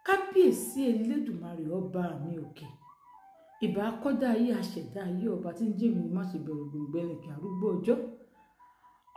Kábíyèsí Elédùmarè ọba mi òkè. Ìbà akọ́dá ayé aṣẹ̀dá ayé ọba tí ń jẹ́ mi má ṣe bẹ̀rù gbòǹgbẹ́lẹ̀kẹ̀ arúgbó ọjọ́.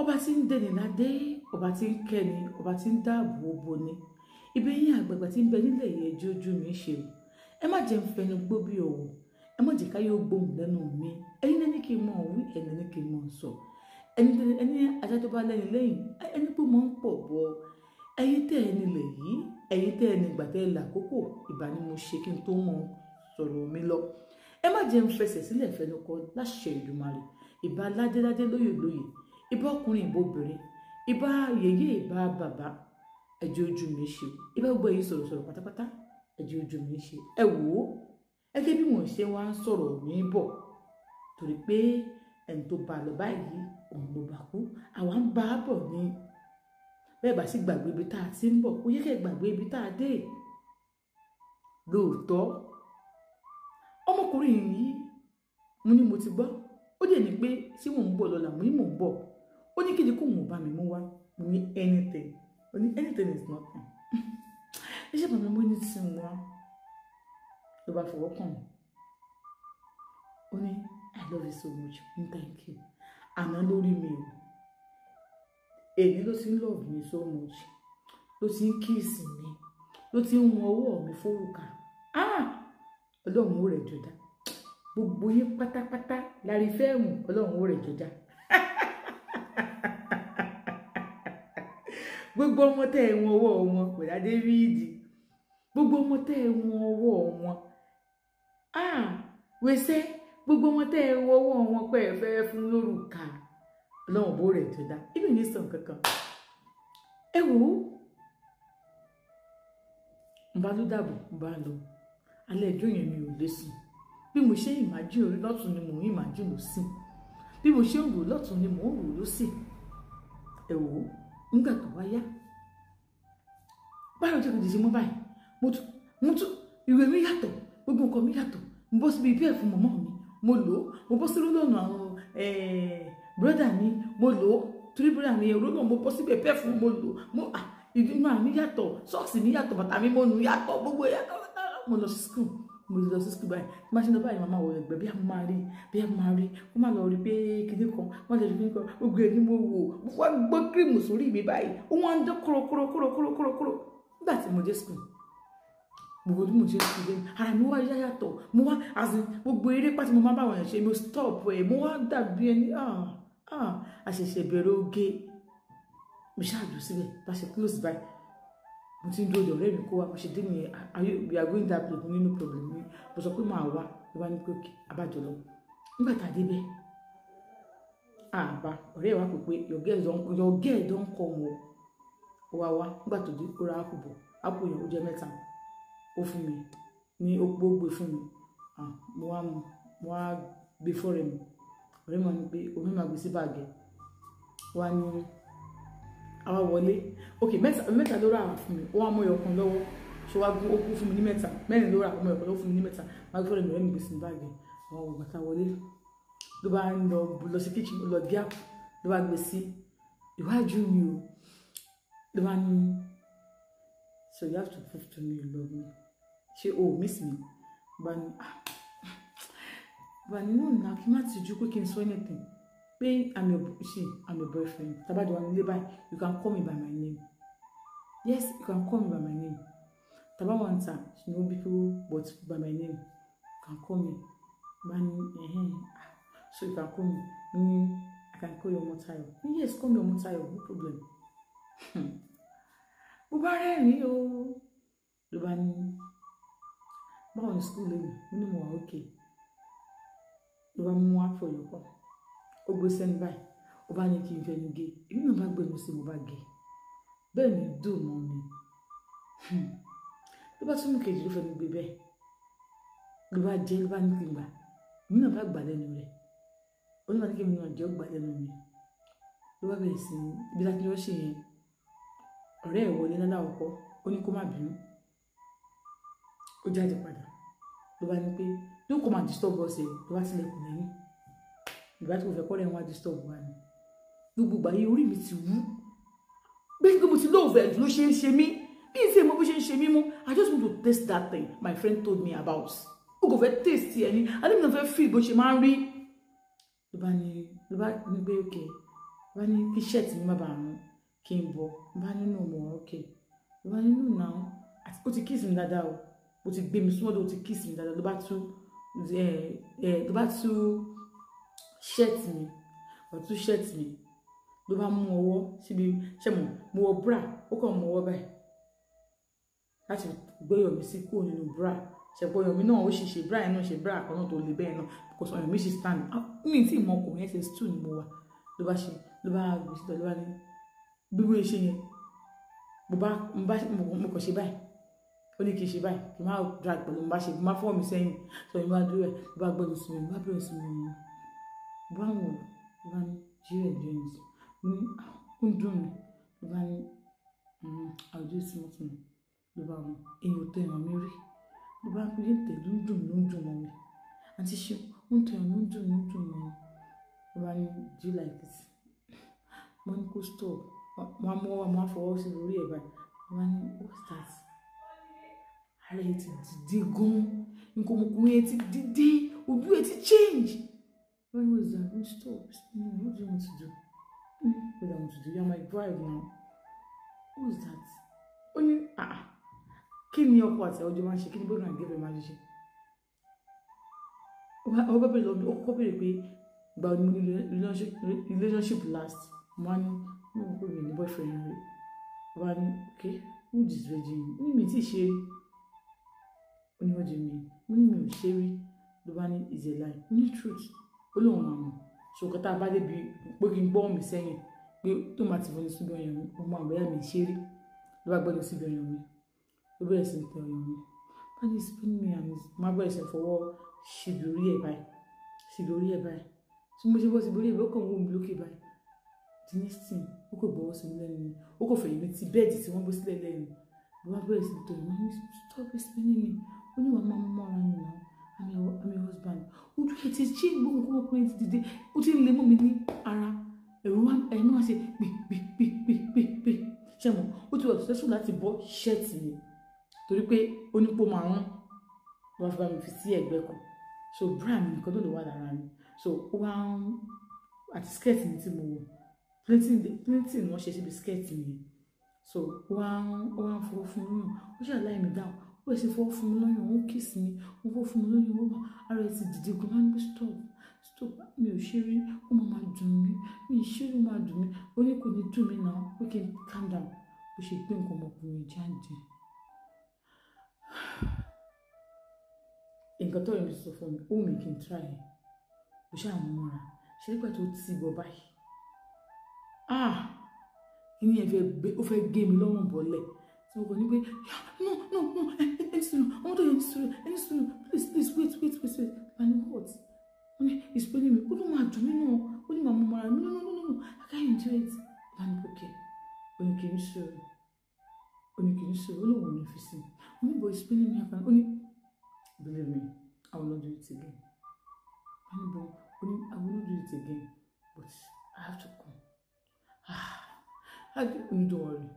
Ọba tí ń dẹni ládé, ọba tí ń kẹ́ni, ọba tí ń dáàbò bo ni. Ibẹ̀ yín àgbààgbà tí ń bẹ nílẹ̀ yìí ẹjọ́ ojú mi ṣe o. Ẹ má jẹ́ ń fẹnu gbó bí ọ̀wọ̀. Ẹ má jẹ́ ká yóò gbóhùn lẹ́nu mi. Ẹ̀yin lẹ́ni kí n mọ̀ wí, ẹ̀yin lẹ́ni kí n mọ̀ sọ. Ẹni ajá tó bá lẹ́ni lẹ́yìn, ẹni pé mọ̀ ń pọ̀ bọ̀. Ẹ̀yin tẹ́ ẹni lẹ̀ yìí, ẹ̀yin tẹ́ ẹni gbà tẹ́ ẹ là kókò, ìbà ni mo ṣe kí n tó mọ sọ̀rọ̀ mi lọ. Ẹ má jẹ́ ń fẹsẹ̀ sílẹ̀ fẹnu kọ láṣẹ Èdùmàrè. Ìbà ládéládé lóyè lóyè, ìbà ọkùnrin ìbà obìnrin, ìbà yèyé ìbà bàbá, ẹ jẹ́ ojú mi ṣe. Ìbà gbogbo ẹ̀yin sọ̀rọ̀sọ̀rọ̀ pátápátá, ẹ jẹ́ ojú mi ṣe. Ẹ wò ó, gẹ́gẹ́ bí wọ́n ṣe wá ń sọ̀rọ̀ mi bọ̀ torí pé ẹni tó bá lọ báyìí òun ló bá kú, àwa ń bá a bọ̀ ni. Bẹ́ẹ̀ bá sì gbàgbé ibi tá a ti ń bọ̀, ó yẹ kẹ́ gbàgbé ibi tá a dé. Lóòótọ́ ọmọkùnrin yìí mo ní mo ti gbọ́, ó dẹ̀ ní pé ṣé mò ń bọ̀ lọ́la, mo ní mò ń bọ̀. Ó ní kíni kó mò bá mi mú wá, mo ní anything, ó ní anything is nothing. Ẹ ṣe bàbá mi ní tí mo wá ló bá fọwọ́ kàn mí. Ó ní I love you so much, thank you. Àná lórí mi o, èyí ló ti ń love me so much, ló ti ń kiss mi, ló ti ń wọn ọwọ́ mi fórùkà. Ah! Ọlọ́run ó rẹ̀ jọjá. Gbogbo yín pátápátá lárí fẹ́ẹ̀mù, Ọlọ́run ó rẹ̀ jọjá. Gbogbo ọmọ tẹ́ ẹ wọn ọwọ́ wọn pẹ̀lú Dáfídì. Gbogbo ọmọ tẹ́ ẹ wọn ọwọ́ wọn. Ah! Wẹ́sẹ́, gbogbo ọmọ tẹ́ ẹ wọn ọwọ́ wọn pẹ́ ẹ fẹ́ fún lórúkà. Ọlọ́run bó rẹ̀ jọjá. Ibi ní sàn kankan. Ẹ wò ó. N bá ló dàbọ̀, n bá lọ. Alẹ́ ẹjọ́ yẹn mi ò lè sùn. Bí mo ṣe imagine orí lọ́tún ni mò ń imagine lósì. Bí mo ṣe ń rò lọ́tún ni mò ń rò lósì. Ẹ wò ó, nígbà tó wá yá. Báyọ̀ jẹ́ kejì ṣe mọ́ báyìí. Mo tún ìwé mi yàtọ̀, gbogbo nǹkan mi yàtọ̀. Mo bọ́ síbi bẹ́ẹ̀ fún mọ̀mọ́ mi, mo lò ó. Mo bọ́ sí lọ́nà àwọn brọ́dà mi, mo lò ó. Torí brọ́dà mi ẹ̀rọ náà mo bọ́ síbẹ̀ bẹ́ẹ̀ fún mo lò ó. Mo ìdúnú àmì yàtọ̀, sọ́ọ̀sì mi yàtọ̀, bàtà mi mo nù yàtọ̀, gbogbo yàtọ̀. Mo lọ sí school, mo lọ sí school báyìí. Má ṣe lọ báyìí, màmá wọ ẹgbẹ́ bí a máa rí, bí a máa rí. Kó má lọ rí pé kinní kan, má lọ rí kinní kan. Gbogbo ẹni mo wò, mo wá gbọ́ kírìmù sórí mi báyìí. Ó wá ń dán kúrò kúrò kúrò kúrò kúrò kúrò. Nígbà tí mo dé school, gbogbo bí mo ṣe school dé, ara mi wá yàtọ̀. Mo wá as in gbogbo eré pàtí mo máa bá àwọn èèyàn ṣe, mo stop ẹ̀, mo wá dàbí ẹni àṣẹ̀ṣẹ̀ bẹ̀rẹ̀ oge. Mo ṣáàdùn síbẹ̀, bá ṣe close by. Mo ti ń dúró de ọ̀rẹ́ mi kó wá, mo ṣe dé nìyẹn, we are going that place, mo ní no problem mi. Mo sọ pé màá wá, ló bá ní pé òkè, abájọ lọ. Nígbà tá a dé bẹ́ẹ̀, àbá ọ̀rẹ́ wa pè pé your girl don come o. Ó wá wá, nígbà tó dé, ó ra ápù bọ̀, ápù yẹn ó jẹ́ mẹ́ta. Ó fún mi ní ó gbé fún mi. Mo wá mu, mo wá gbé fọ́rẹ́ mi. Ọ̀rẹ́ mi wá ní pé omi máa gbé sí báàgì. Wá ní àwa wọlé. Ok, mẹ́ta ló rà fún mi. Ó wá mú ẹyọkan lọ́wọ́. Ṣé wá gún ó kú fún mi ní mẹ́ta. Mẹ́rin ló rà, ó mú ẹyọkan lọ́wọ́ fún mi ní mẹ́ta. Wá gbé fọ́rẹ́ mi, ọ̀rẹ́ mi gbé sí báàgì. Àwọn ògbà tá wọlé. Ló bá ń lọ sí kitchen, ó lọ gé àpò, ló bá gbé sí iwájú mi o. Ló bá ní, so you have to prove to me you love me. Ṣé o miss me? Ló bá ní, ah. Ló bá ní, no na kí n má tijú pé kí n sọ anything. Pé I'm your boyfriend. Tabajọ wa nílé báyìí, you can call me by my name. Yes, you can call me by my name. Taba wa nta, you know people, but by my name, you can call me. Bá ní, so you can call me. I can call you Omotayo. Yes, call me Omotayo, no problem. Mo bá rẹ́rìn-ín o. Ló bá ní, báwo ni school lónìí? Mo ní mo wà okay. Ló bá mú àpò yòókù. Ó gbé sẹ́nu báyìí, ó bá ní kí n fẹnu gé. Èmi náà bá gbẹnu sí, mo bá gé. Bẹ́ẹ̀ ni dùn mọ́ mi. Ló bá tún mú kejì ló fẹnu gbé bẹ́ẹ̀. Ló bá jẹ́, ló bá ní kí n gbà. Èmi náà bá gbà lẹ́nu rẹ̀. Ó ní bá ní kí èmi náà jẹ́ ó gbà lẹ́nu mi. Ló bá bẹ̀rẹ̀ sí ní ibi tá a ti lọ ṣe yẹn. Ọ̀rẹ́ ẹ̀ wọlé lálákọ̀ọ́kọ́, ó ní kó má bínú. Ó jáde padà. Ló bá ní pé don't come and disturb us. Ló bá tilẹ̀kùn lẹ́yìn. Ìgbà tí mo fẹ́ kọ́rẹ́ wọn á disturb wa ni. Gbogbo ìgbà yìí orí mi ti wú. Bí mo ti lóòfẹ̀ jù ló ṣe ń ṣe mí. Bí n ṣe mọ bó ṣe ń ṣe mímú, I just want to taste that thing my friend told me about. O kò fẹ́ taste ẹ ní, alẹ́ mi náà fẹ́ feel bó ṣe máa ń rí. Ló bá ní pé okay, ló bá ní kí shirt mi má bàa rún, kí n bọ̀. Ló bá nínú mọ̀ okay. Ló bá nínú náà, ó ti kiss mi dáadáa o, ó ti gbé mi súnmọ́dọ̀, ó ti kiss mi dáadáa. Ló bá tú shirt mi, ó tú shirt mi, ló bá mú ọwọ́ síbi, ṣé mo wọ bra, ó kàn mú ọwọ́ báyìí láti gbé ọyàn mi sí kúrò nínú bra. Ṣẹ̀pọ̀ ọyàn mi náà ó sì ṣe bra yẹn náà, ṣe bra kan náà tó le bẹ́ẹ̀ náà, because ọyàn mi sì stand. Mi tí ìmọ̀ ọkùnrin yẹn ṣe stew ni mo wà. Ló bá ṣe, ló bá gbé síta, ló bá ní bí mo ṣe yẹn, mo kàn ṣe báyìí. Ó ní kí n ṣe báyìí, kí n má drag pẹ̀lú, mo bá ṣe, mo má fọwọ́ mi sẹ́yìn. Sọ mi bá dúró ẹ̀, ló bá gbọ́dọ̀ sí mi, ló bá bẹ̀rẹ̀ sí mi mu. Mo bá wọ̀, ló bá ní do you enjoy it? Mo ní ó ń dùn mí. Ló bá ní I will do it small small. Ló bá wọn, èyí ò tẹ ẹ̀ràn mi rí. Ló bá ń pè é tẹ̀ ló ń dùn mọ́ mi. Àǹtí ṣe ó ń tẹ ẹ̀ràn ló ń dùn mọ́ mi. Ló bá ní do you like it? Mo ní kó stop. Mo á mú ọwọ́, mo á fọwọ́ sí orí ẹ̀ báyìí. Ló bá ní what's that? Ara ẹ̀ ti dìde gan-an. Nǹkan ọmọkùnrin ẹ̀ ti dìde. Ojú ẹ̀ ti change. Ló bá ní what's that? Mo ní stop. What do you want to do? What do I want to do? You are my bride now. Who's that? Ó ní ah, kí ni ọkọ àti ọjọ́ máa ń ṣe, kí ni boyfriend and girlfriend máa ń ṣe? Ó bá bèrè lọ́wọ́ mi, ó kọ́kọ́ bèrè pé ìgbà wo ni mo ní relationship last. Mo wá ní mo rò pé mi ní boyfriend rí. Ó bá ní okay, who is virgin? Ó ní mi tí ì ṣe rí. Ó ní what do you mean? Mo ní mi ò ṣe rí. Ló bá ní is a lie. Mo ní truth. Ó lóun máa mọ̀. So nǹkan tá a bá débi pé kí n gbọ́ mi sẹ́yìn pé tó máa ti fọnù síbi ọyàn mi, mo máa bóyá mi ṣe rí. Ló bá gbọ́dọ̀ síbi ọyàn mi, ló bẹ̀rẹ̀ sí tẹ ọyàn mi. Bá ní spin me and má bẹ̀rẹ̀ sí fọwọ́ síbi orí ẹ̀ báyìí, síbi orí ẹ̀ báyìí. Tí mo ṣe bọ́ síbi orí ẹ̀ báyìí, ó kàn wò mí lókè báyìí. The next thing, ó kò gbọ́wọ́ sí mi lẹ́nu ni, ó kò fẹ̀yìn mi ti bẹ́ẹ̀dì tí wọ́n gbé sílẹ̀ lẹ́nu. Ló bá bẹ̀rẹ̀ sí tẹ ọyàn mi, stop spinning me. Ó ní wàá máa mú mọ́ra ni now. I'm your husband. Ojú ẹ̀ ti ṣí gbogbo nǹkan ọmọkùnrin ti dìde, ó ti ń le mọ́ mi ní ara. Ẹ̀rù wá, ẹ̀mí wá ṣe pè pè pè pè pè pè. Ṣé mo, ó ti wà successful láti bọ́ ṣẹ́ẹ̀tì mi torí pé ó ní pó máa rán. Wọ́n fi bá mi fi sí ẹ̀gbẹ́ kan. So bra mi nìkan tó lè wà lára mi. So ó wá ń àti skirt mi tí mo wọ̀, plenty ni wọ́n ṣe síbi skirt mi. So ó wá ń fọwọ́ fún mi lọ́yàn, ó ṣe lie me down. Ó sì fọwọ́ fún mi lọ́yàn, ó ń kiss mi, ó fọwọ́ fún mi lọ́yàn, ó wà ara ẹ̀ ti dìde gan. Máa ń gbé stop, stop, mi ò ṣe rí, ó máa máa dùn mí, mi ò ṣe rí, ó máa dùn mí. Ó ní kò ní dùn mí náà, pé kí n calm down. Bó ṣe gbé nǹkan ọmọkùnrin jáde. Nǹkan tó yẹ mi sọ fún mi, ó wù mí kí n try ẹ̀. Bó ṣe àwọn mọ́ra, ṣe nígbà tó ti bọ̀ báyìí. Ah! Kí ni ẹ fẹ́ gbé, ó fẹ́ gé mi lọ́rùn bọ́lẹ̀. Tí mo kàn ní pé no no no, ẹni sùúrù, ọmọ tó yẹ ẹni sùúrù, ẹni sùúrù, please please wait wait wait wait. And what? Ó ní it's paining me. Ó ní máa dùn mí náà, ó ní màá mú mọ́ra mi. No no no no no, I can't enjoy it. And okay, ó ní kì í sùúrù, ó ní kì í sùúrù, ó lóun ò ní fi sí. Ó ní but it's paining me. Ó ní believe me, I will not do it again. Ó ní but ó ní I will not do it again, but I have to come. Ah, ó ní don't worry.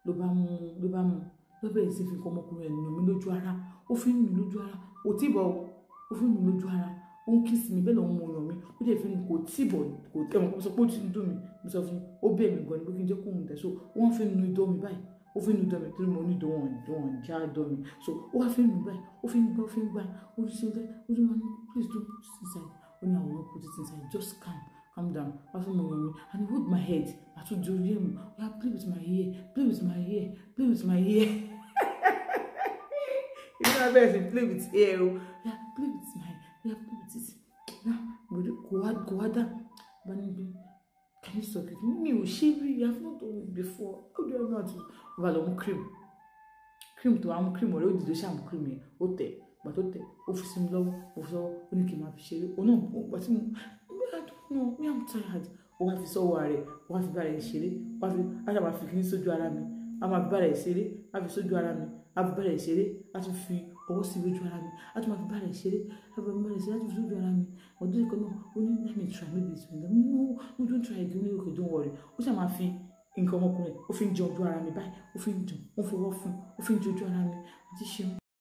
Ló bá mú, ló bẹ̀rẹ̀ sí fi nǹkan ọmọkùnrin ẹ̀ nù mí lójú ara. Ó fi ń nù lójú ara, kò tí bọ̀, ó fi ń nù lójú ara. Ó ń kiss mi bẹ́ẹ̀ ló ń mú ọyàn mi. Ó dẹ̀ fi ń kò tí bọ̀, kò tẹ̀ wọ́n sọ pé ó ti ń dùn mí. Mo sọ fún un, ó bẹ̀ mí gan ni pé kí n jẹ́ kó ń tẹ̀. So ó wá fi ń nu idọ́ mi báyìí. Ó fi ń nu idọ́ mi torí mo ní idọ́ wọn já idọ́ mi. So ó wá fi ń nu báyìí, ó fi ń gbá, ó fi ń gbá, ó fi ṣe bẹ́ẹ̀, ó tún máa ní please don't put it inside. Ó ní I will not put it inside, just calm down. Wá fún mi ọyàn mi and he hold my head. Àtúndì orí ẹ̀ mú. Oya play with my hair, play with my hair, play with my hair. You know I bẹ̀rẹ̀ sí play with hair o. Oya play with my, oya play with it. Kò wá dá. Bá ní pé can you suck it? Mi ò ṣe rí, you have not done it before. How do I know how to? Ó bá lọ mú cream. Cream tó wá mú cream ọ̀rẹ́ òdìdó ṣáà mú cream yẹn. Ó tẹ̀, gbà tó tẹ̀, ó fi sí mi lọ́wọ́, ó fi sọ́wọ́, ó ní kí n máa fi ṣeré. Ó náà, gbà tí mo, I don't know, me I'm tired. Ó wá fi sọ́wọ́ rẹ̀, ó wá fi bá rẹ̀ ṣeré, ó wá fi, á ṣàbà fi kíní sójú ara mi, á máa fi bá rẹ̀ ṣeré, á fi sójú ara mi, á fi bá rẹ̀ ṣeré, á tún fi ọwọ́ sí ojú ara mi, á tún máa fi bá rẹ̀ ṣeré, á fi bá rẹ̀ ṣeré, á tún fi sójú ara mi. Ọdún kan náà, ó ní let me try, maybe it's been done. No, no, don't try again. Ó ní okay, don't worry. Ó ṣà máa fi Nǹkan ọmọkùnrin, ó fi ń jẹ ojú ara mi báyìí, ó fi ń jẹun, ó ń fọwọ́ fún, ó fi ń jẹ ojú ara mi. Àti ṣeun.